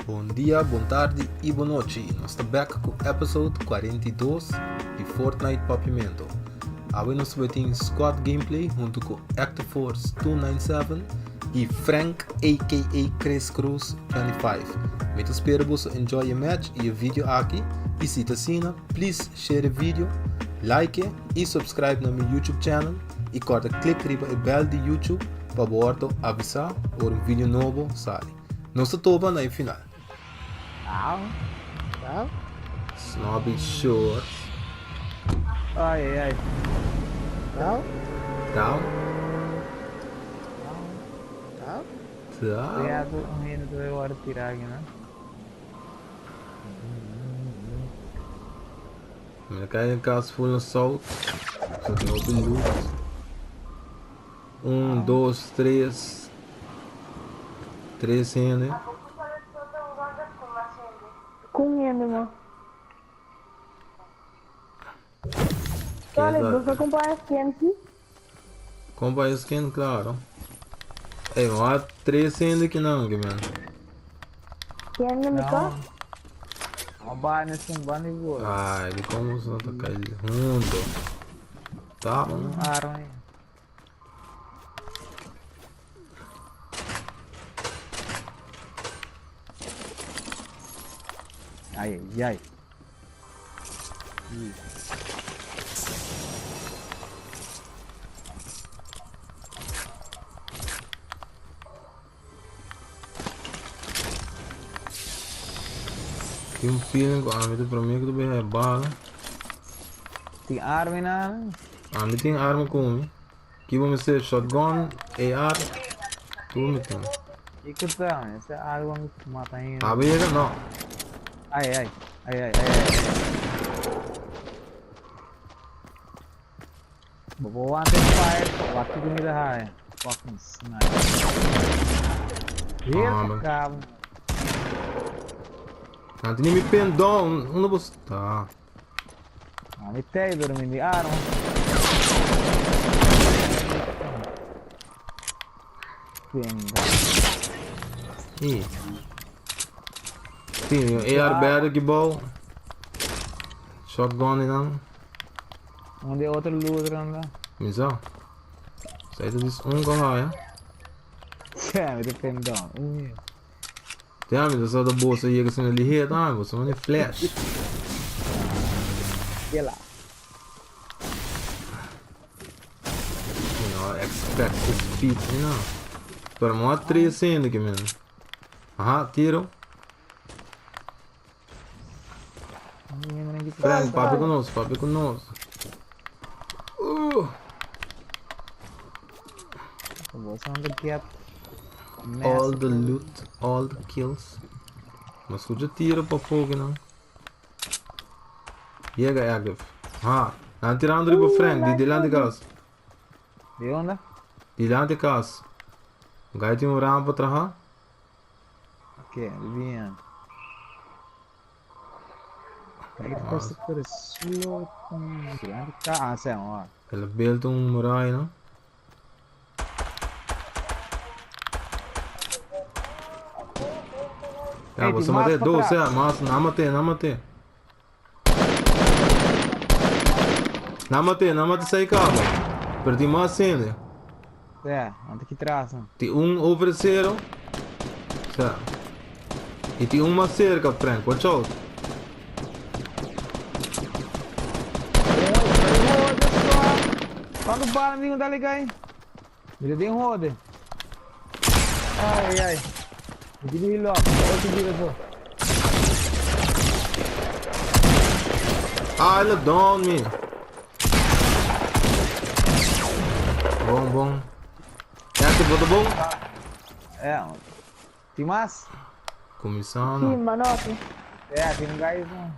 Bon dia, bon tardi y bon nochi. Nos ta back cu episode 42 di Fortnite Papiamento. Awe nos ta tin squad gameplay hunto cu Active Force 297 y Frank aka Chris Cruz 25. Mi ta spera boso enjoy e match y e video aki. Y si ta asina, please share e video, like y subscribe na mi YouTube channel y corda click riba e bell di YouTube pa bo wordo avisa ora un video nobo sali. Nos ta topa na e final. Au. Au. Snobby Shores. Ai, ai, ai. Au. Down. Au. Down. Cuidado, un hende te vai tirar aqui, né? Mi a kai den kas full na south. So tin hopi loot. Un, dos, tres. Tres hende. Con hende, man? Dale, Keda- você acompanha skin aqui? Compa skin, claro. Ey, maar tres hende ki nan, ki man. Skin na mi Não. Uma barra nesse um bando de boa. Ai, di como se ta kai junto. Tá, man. Arma aí. Ai, ai, ai. Ih. Tin un feeling ku ami ta promé ku ta bay haya bala. Tin arma na? Ami tin arma ku mi. Ki bo mester? Shotgun, AR. Tur mi tin. Kiko ta? Ese algo mata ainda. Abo yega? No. Ai, ai, ai, ai, ai, ai. Bo want to fire, wat ik niet haaien. Fucking sniper. Ah, Hier man. cabo. Nan tin mi pin down. Unda bo sta? Ah, mi tei pero mi di arma. Pinda. Ih. Tin AR better ki bou. Shotgun e nan. Onde otro loser anda? Mi sa. Sai ta dis un ko haya. Ja, mi te pin down. Oei. Te mi ta sa da boso yega sina lihe ta, boso mani flash. Yela. You know, expect the speed, you know. Pero mo tres sendo ki men. Aha, tiro. Frank, papia ku nos, papia ku nos. All the loot, all the kills. Ma skucha tiro pa fogo no. Yega active. Ha, nan tirando riba Frank, di delante kas. Di onda? Dilanti kas. Gai tin un rampa traha. Ok, bien. Kijk, het kost voor de sloot. Ah, zijn hoor. El a build un muralla, no? Ja, Hey, você die mate maas dos, para ja, mas não mate, não mate. Não mate, não mate sai cabo. Pero tem mais ainda. É, anda aqui atrás. né? Tem um over zero. Sa. E tem um mais cerca, Frank. Watch out. Quando bala, amigo, dá liga aí. Ele tem roda. Ai, ai. Me diga logo, outro dia só. Ah, ele down me. Bom, bom. É que bota bom? É, tem mais? Começando. Sim, manote. É, tem um gás, não.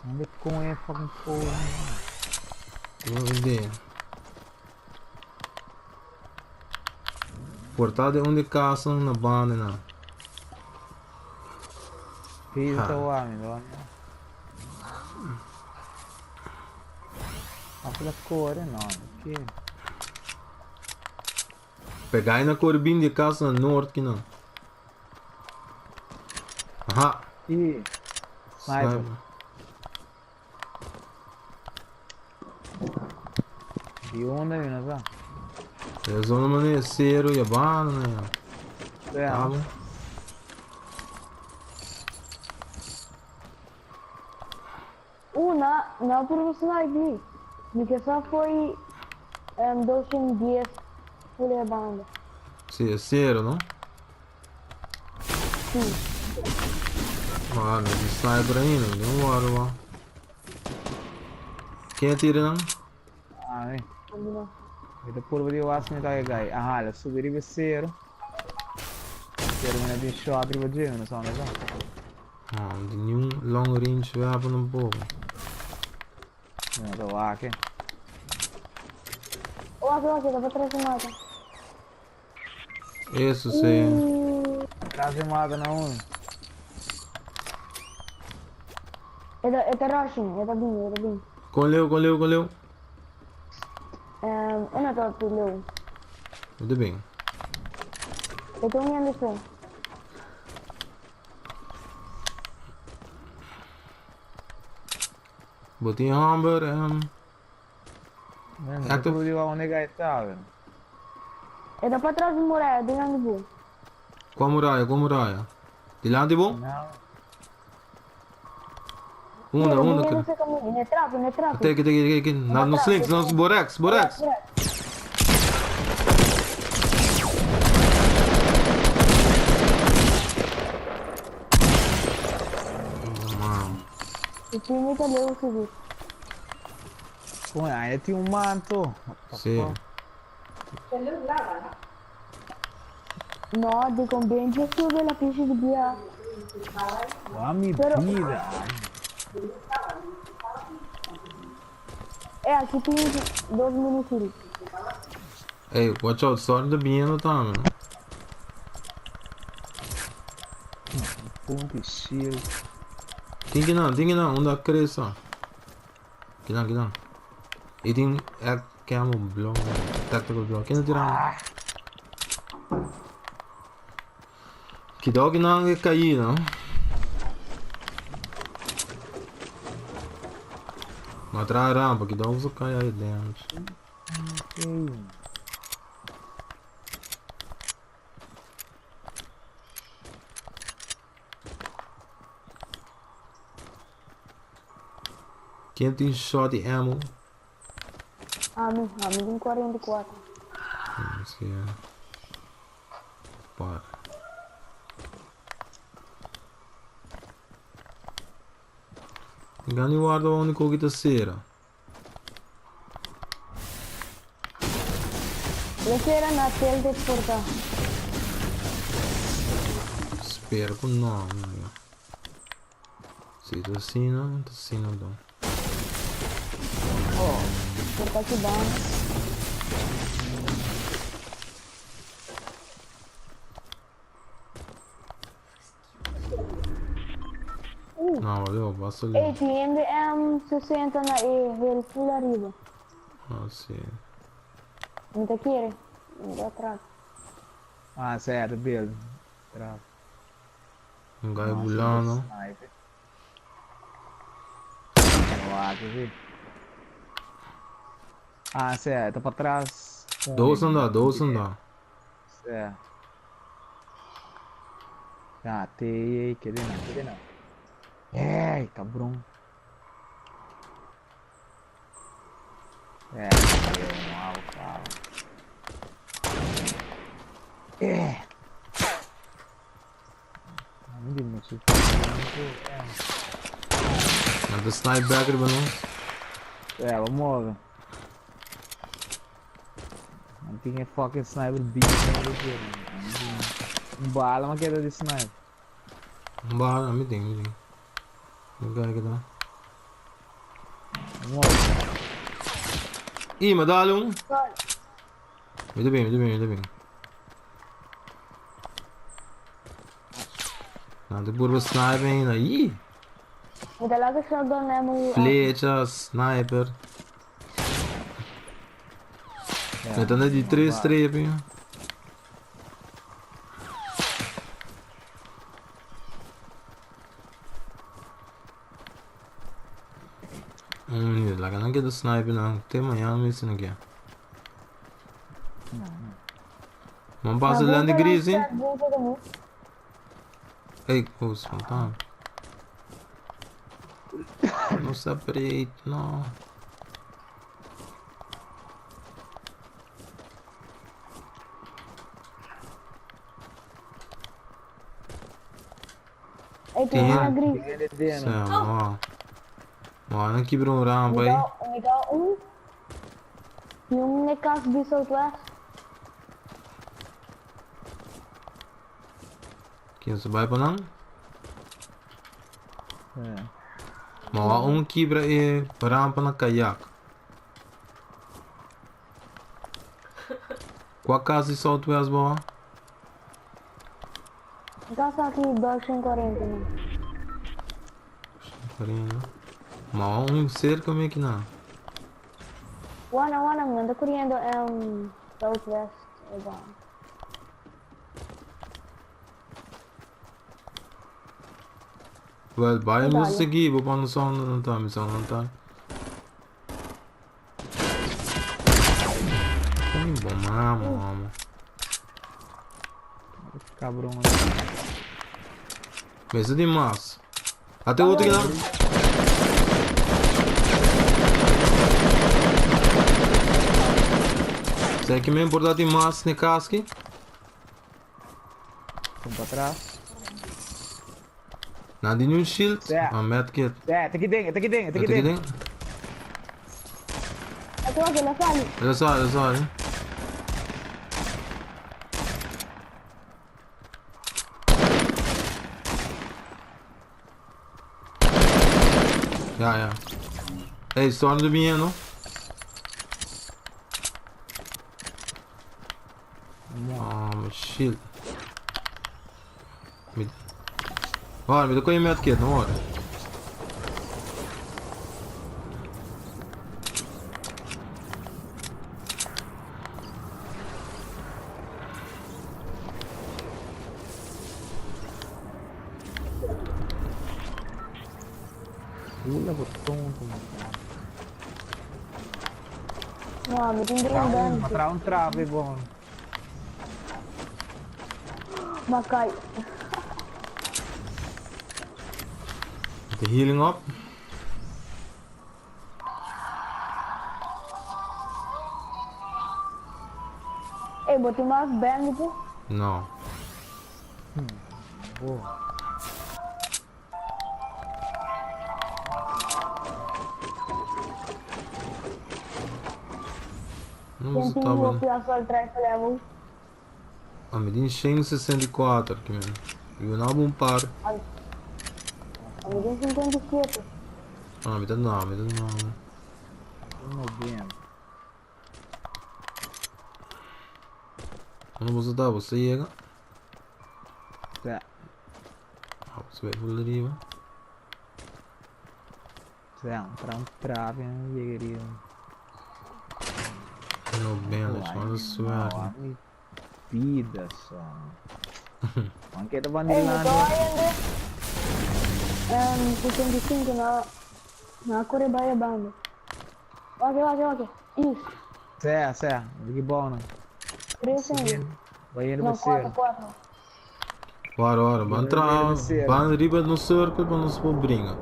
Onde com é fucking porra. Uma ideia. Portal de onde caçam na banda, não. Fiz Ha. o homem, não. Aquela cor, não. Que? Pega na kore bin di e kas na noord kinan. Aha. I. Sniper. Di unda mi no sa. E zona mane cero ya bana ya. Ja. Tabo. Una, no por snipe mi. Mi ke sa foi 210 full banda. Si, e cero, no? Si. Ah, no tin sniper ainda, no tin worry wa. Ken a tira nan? Ami. Ami no. Mi ta purba di was mi ta gai. Aha, el a subi riba e cero. Pero mi no tin shot riba dje, mi no sa unda ta. Ah, no tin niun long range weapon tampoco. Mi no ta wak e. Wak, wak, ta pa tras di mata. Eso sí. Tras di mata na un. E ta rushing, e ta bin, e ta bin. Con leu, con leu, con leu. E no ta hopi leu. E ta bin. E ta un hende so. Bo tin hamber, Men, no por di unda e ta, men. E ta patras di muraya, dilanti bo. Kua muraya, kua muraya? Dilanti bo? No. Unda, unda? Mira, ne trapi, ne trapi. Teki, teki, teki. Na nos links, nos borex, borex. E tin mi ta leu sigui. Con ainda tin un manto. What the Sí. fuck? No, di con Benji sube la ficha di bia. Wa mi Pero- vida. E aki tin dos minifield. Ey, watch out, storm ta biniendo tambe, no? Punto y shield. Tin kinan, tin kinan, unda cresa. Kinan, kinan. Y tin ek camo blauw, tactical blauw. Ken ta tirando? Ah, Kidao kinan e caí, no? Ma trae rampa, kidao usa cai aí dentro. Ei. Ken tin shot di ammo? Ami, ami tin 44. Si, eh. Para. Gani guarda unico ki ta cera. Lo cera na tel de porta. Spera cu no, amiga. Si ta asina, ta asina anto. Oh, porta ki ban. No, valeu, basta Ey, leu. tin hende M60 na e hill full ariba. Ah, si. Mi ta kere. Mi ta atras. Ah, certo, build. Bravo. Un gai Nossa, bulando. sniper. Wak, si. Ah, certo, pa tras. Dos anda, dos anda. Certo. Ah, te, kede na, kede na. Ey, cabrón. Eh, wow, wow. Eh. Mi di mucho. Nan ta snipe back riba nos. Eh, vamos ver. Nan tin e fucking sniper beast. Un bala ma keda di sniper. Un bala, mi tin, mi tin. Mi kaya kita. Vamos ver. Ih, ma dal un. Mi ta bin, mi ta bin, mi ta bin. Nan ta purba sniper ainda. Ih! Mi ta laga shotgun ammo. Flecha, sniper. Mi ta di tres strepen. Un minuut, laga nan keda snipe nan te mañana mi si nan ke. Man pasa Landy Gris, eh? Ey, oh, spontaan. No separate, no. Ey, tin Tin. una gris. Sam, oh. Mano, nan kibra un rampa Mi ahí. ta, mi ta un. Tin un ne cas di Southwest. Ken sa bai pa nan? Ma un kibra e rampa na kayak. Kua kas di Southwest bo? Kas aki 240 man. 240. Ma un cerca mi aki nan. Wana wana mi ta corriendo um, Southwest eba. Well, bai mi seguir, bo pa no sound nan ta, mi sound nan ta. Ai, bom, mama, mama. Cabrón. Mesa di mas. Até outro aqui não. Será que me importa de mas ne casque? Kom para atrás. Na di un shield, Ja. een medkit. Ja, take ding, take ding, take Take ding. ding. Ito ako, lasali. Lasal, lasal. Ja, ja. Hey, storm de bien, no? Ah, mijn shield. Mi... Ora, mi ta kohe medkit, no ora. Pula bo tonto, man. No, mi tin Tra un un, dente. tra un trave, bon. Makai. The healing up. Ey, bo tin mas bandage? No. Bo. No Ken usa tin taba. hopi assault rifle ammo? Ah, mi tin 164 aki men. Yu na un par. Ami tin 57. Ah, mi ta na, mi ta na. 90. Unda boso ta? Boso yega? Sa. Ah, boso bai full riba. Sa, tra un trave yega riba. No bandage, manda suerte. Mi vida so. Anche da Ey, mi vanillano. ta ainda. 65 na na kore bai banda. Ok, ok, ok. Isso. Sa, sa, di buono. 3 ainda. Vai indo No, per 4, 4. Ora, ora, ban tra, ban riba no circle pa nos por bringa.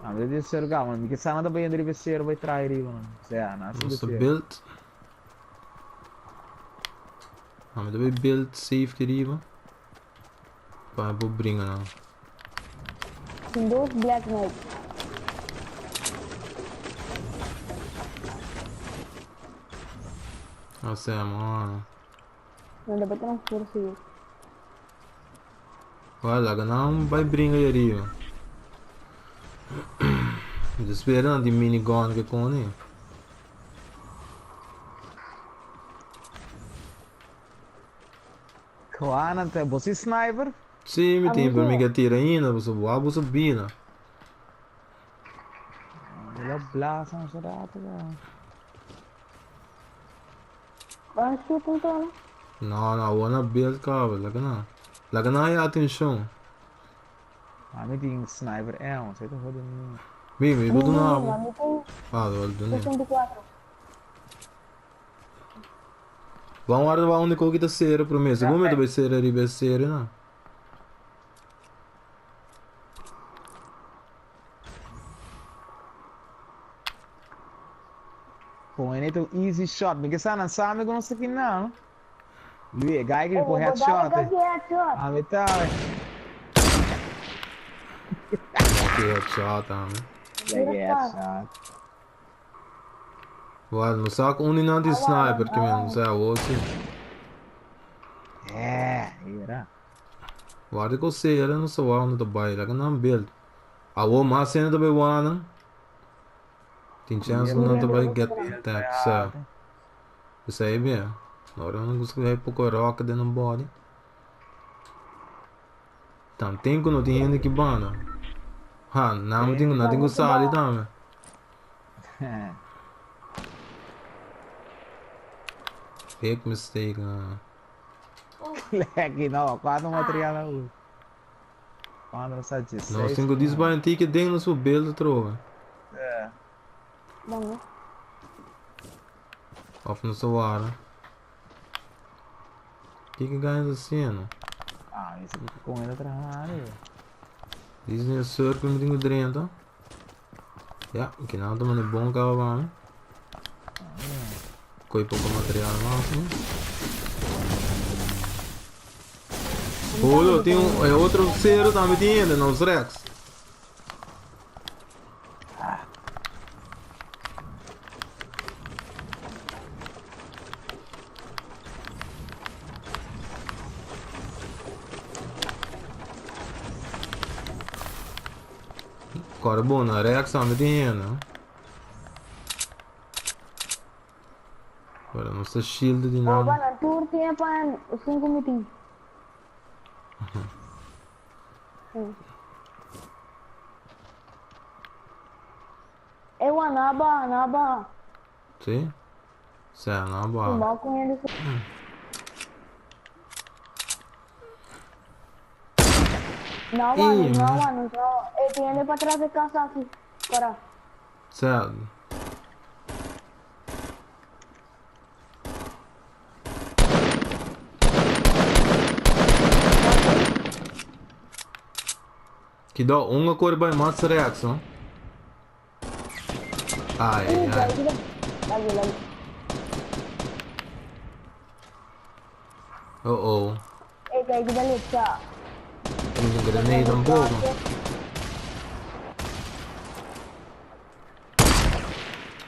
Ah, vedi se ma mi che stanno da bene di pensiero vai tra riba. Sa, na, Nos ta build. Ah, mi debe build safety riba. Pa por bringa na. Tin dos Black Knight. Ah, Sam, ora. No, dapat na force. Vai lá, não vai brinca aí riba. Mi ta spera di minigun ke kone. Qua te, você sniper? Si, mi Ah, tin, pero mi muito. ke tira ainda, você voa, você bina. Ela blasa un rato. Ban shoot então, No, no, wanna build cover, laga na. Laga na e atenção. Ah, mi tin sniper é, um, sei te roda. Mi, mi bo duna abo. Mi tin Ah, wel duna. 64. Ban warda ba unda ku kita sera prome. Segun mi ta bai sera riba e sera na. Con e un easy shot. Mi ke sa nan sa mi ku nos ta kina, no? Lui, e guy ki Oh, por bo dale headshot. casi headshot. A mi ta. Lucky headshot ame. Lucky headshot. Wel, no sa ku un di nan tin sniper ki men, no sa awor si. Eh, era. Warda ku sera no sa wak unda ta bai, laga nan build. Awor mas hende ta bai wak nan. Tin chance ku nan ta bai get attack, sa. Esei be. Ora nan gusta hay poko rock den nan body. Tanten ku no tin hende ki banda. Ha, nan tin nan tin ku sali tambe. Big mistake na. Lekker no, cuatro material na usa. Cuatro sa Nos 16. tin ku disbai un tiki den nos build atrobe. Yeah. Bon. Of nos ta wara. Kiko gana ta haciendo? Ah, ese con el trabajo. Disney Circle mi tin ku drenta. Ya, ki nan ta manda bon kaba pa mi. Koi poko material mas. No? Bolo, tin un, e otro cero tambe tin hende, nos Rex. Kòrda bon, na rechts tambe tin hende. Pero nos ta shield di Oh, nan. bana, tur tin pa 5 mitin. Ewa, naba, naba. Sí? Sa, na ba. Tumba con ele. No, Ih, no, man. no, no. Tiene para atrás de casa aquí. Para. Sa. Kido, un a kore bai mas rechts, no? Ai, ai. Lagi, lagi. Oh, oh. Kijk, ik ben niet zo. Tin un grenade tampoco.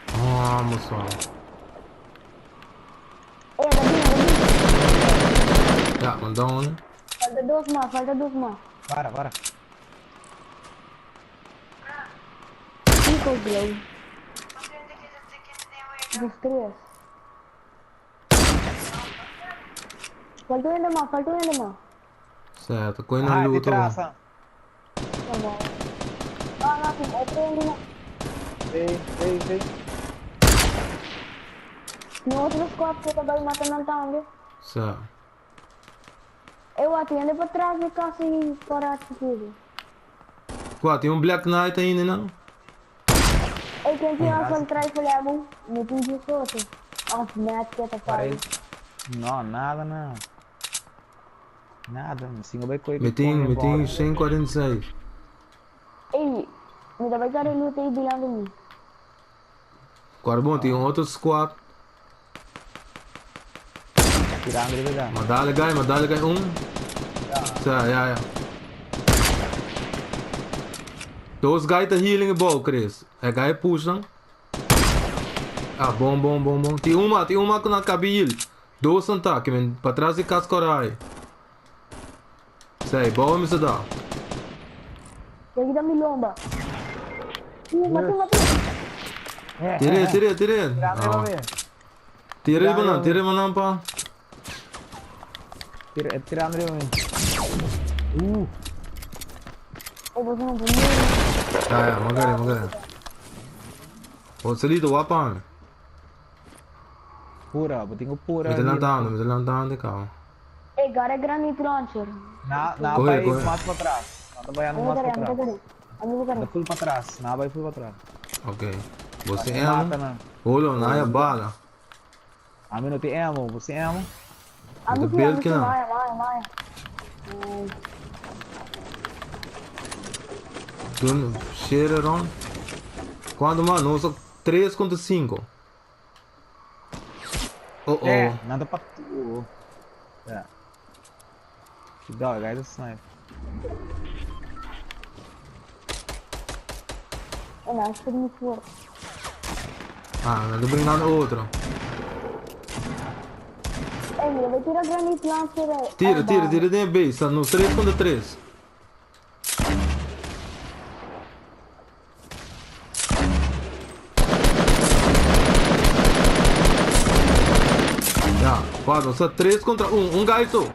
Vamos, ó. Dat doe dat doe. Ja, maar dan. Falta dos más, falta dos más. Para, para. Pico Glow. Dos, tres. Falta un más, falta un más. Certo, coi na Ah, de luta. trás, ah. No, no, no, otro más. Sí, sí, sí. No otro squad que te va a matar también. Certo. Eu atendo para trás de casa e para tudo. Qua, tem um Black Knight ainda, não? Ik ken die al van rifle hebben. Met een geschoten. Of net que te Para ele. No, nada, nada. Nada, assim vai correr. Metin, metin 146. Ei, me dá vai dar loot aí de de mim. Agora bom, tem um outro squad. Tirando ele verdade. Maar dadelijk guy, maar dadelijk guy. Um. Zo, ja, ja. Those guy ta healing ball, Chris. E guy push dan. Ah, bom, bom, bom, bom. Tem uma com na cabil. Dois tá, que men para trás de cascorai. Sei, boa me dá. Kijk dan milomba. Matei, matei. Tire, tire, tire. Tirando Ah. ele, Tire, banan, tire, banan pa. Tira, tirando ele. Oh, você não pode. Ja, ja, magari, magari. Oh, salito, wapa. Pura, botinho pura. Me levantando, me levantando, calma. Ei, cara, é granite launcher. Na, na, Corre, vai corre. mais pra trás. Não, tá baiando mais pra Não, trás. Ami bo Ta kare. full patras. Na bai full patras. Ok. Bo sin Mata ammo? nan. Hold on, haya bala. Ami no tin ammo. Bo sin ammo? Ami ta si, build ami si, kinan. maya, maya, maya. Dun share around. Cuanto mas? Nos ta 3 contra 5. Oh oh. Eh, nan ta patu. Ja. Cuidado, guys, a snipe. En dan spring mi voor. Ah, nan ta bringando otro. Ey, mira, bai tira granite launcher. Tira, tira, tira den e base. Ta nos 3 contra 3. Ja, wak, nos ta 3 contra 1. Un guy so.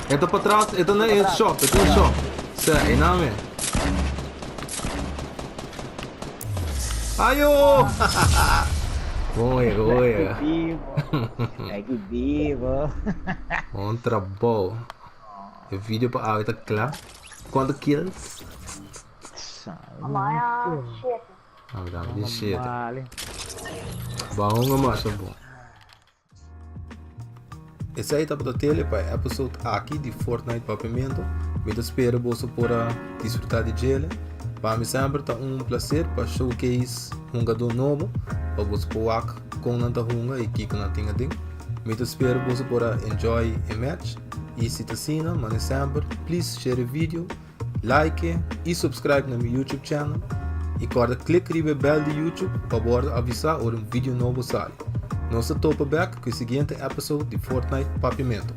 E ta patras, e ta na e shop, e ta na shop. Sè, e name. Ayo! Bon wega, bon wega. Vivo. Ay, que vivo. Bon trabou. E video pa awe ta kla. Cuanto kills? Amaya, shit. Ah, dame di shit. Vale. Bahonga masha bon. Esei tabata tele pa e episode aki di Fortnite Papiamento. Mi ta spera boso por a disfruta di djele. Pa mi semper ta un placer pa showcase hungadó nobo pa boso por wak kon nan ta hunga i kiko nan tin aden. Mi ta spera boso por a enjoy e match. I si ta asina, mane semper, please share e video, like i subscribe na mi YouTube channel. I kòrda klik riba e bèl di YouTube pa bo wòrdu avisá ora un video nobo sali. Nos ta topa bèk ku e siguiente episode di Fortnite Papiamento.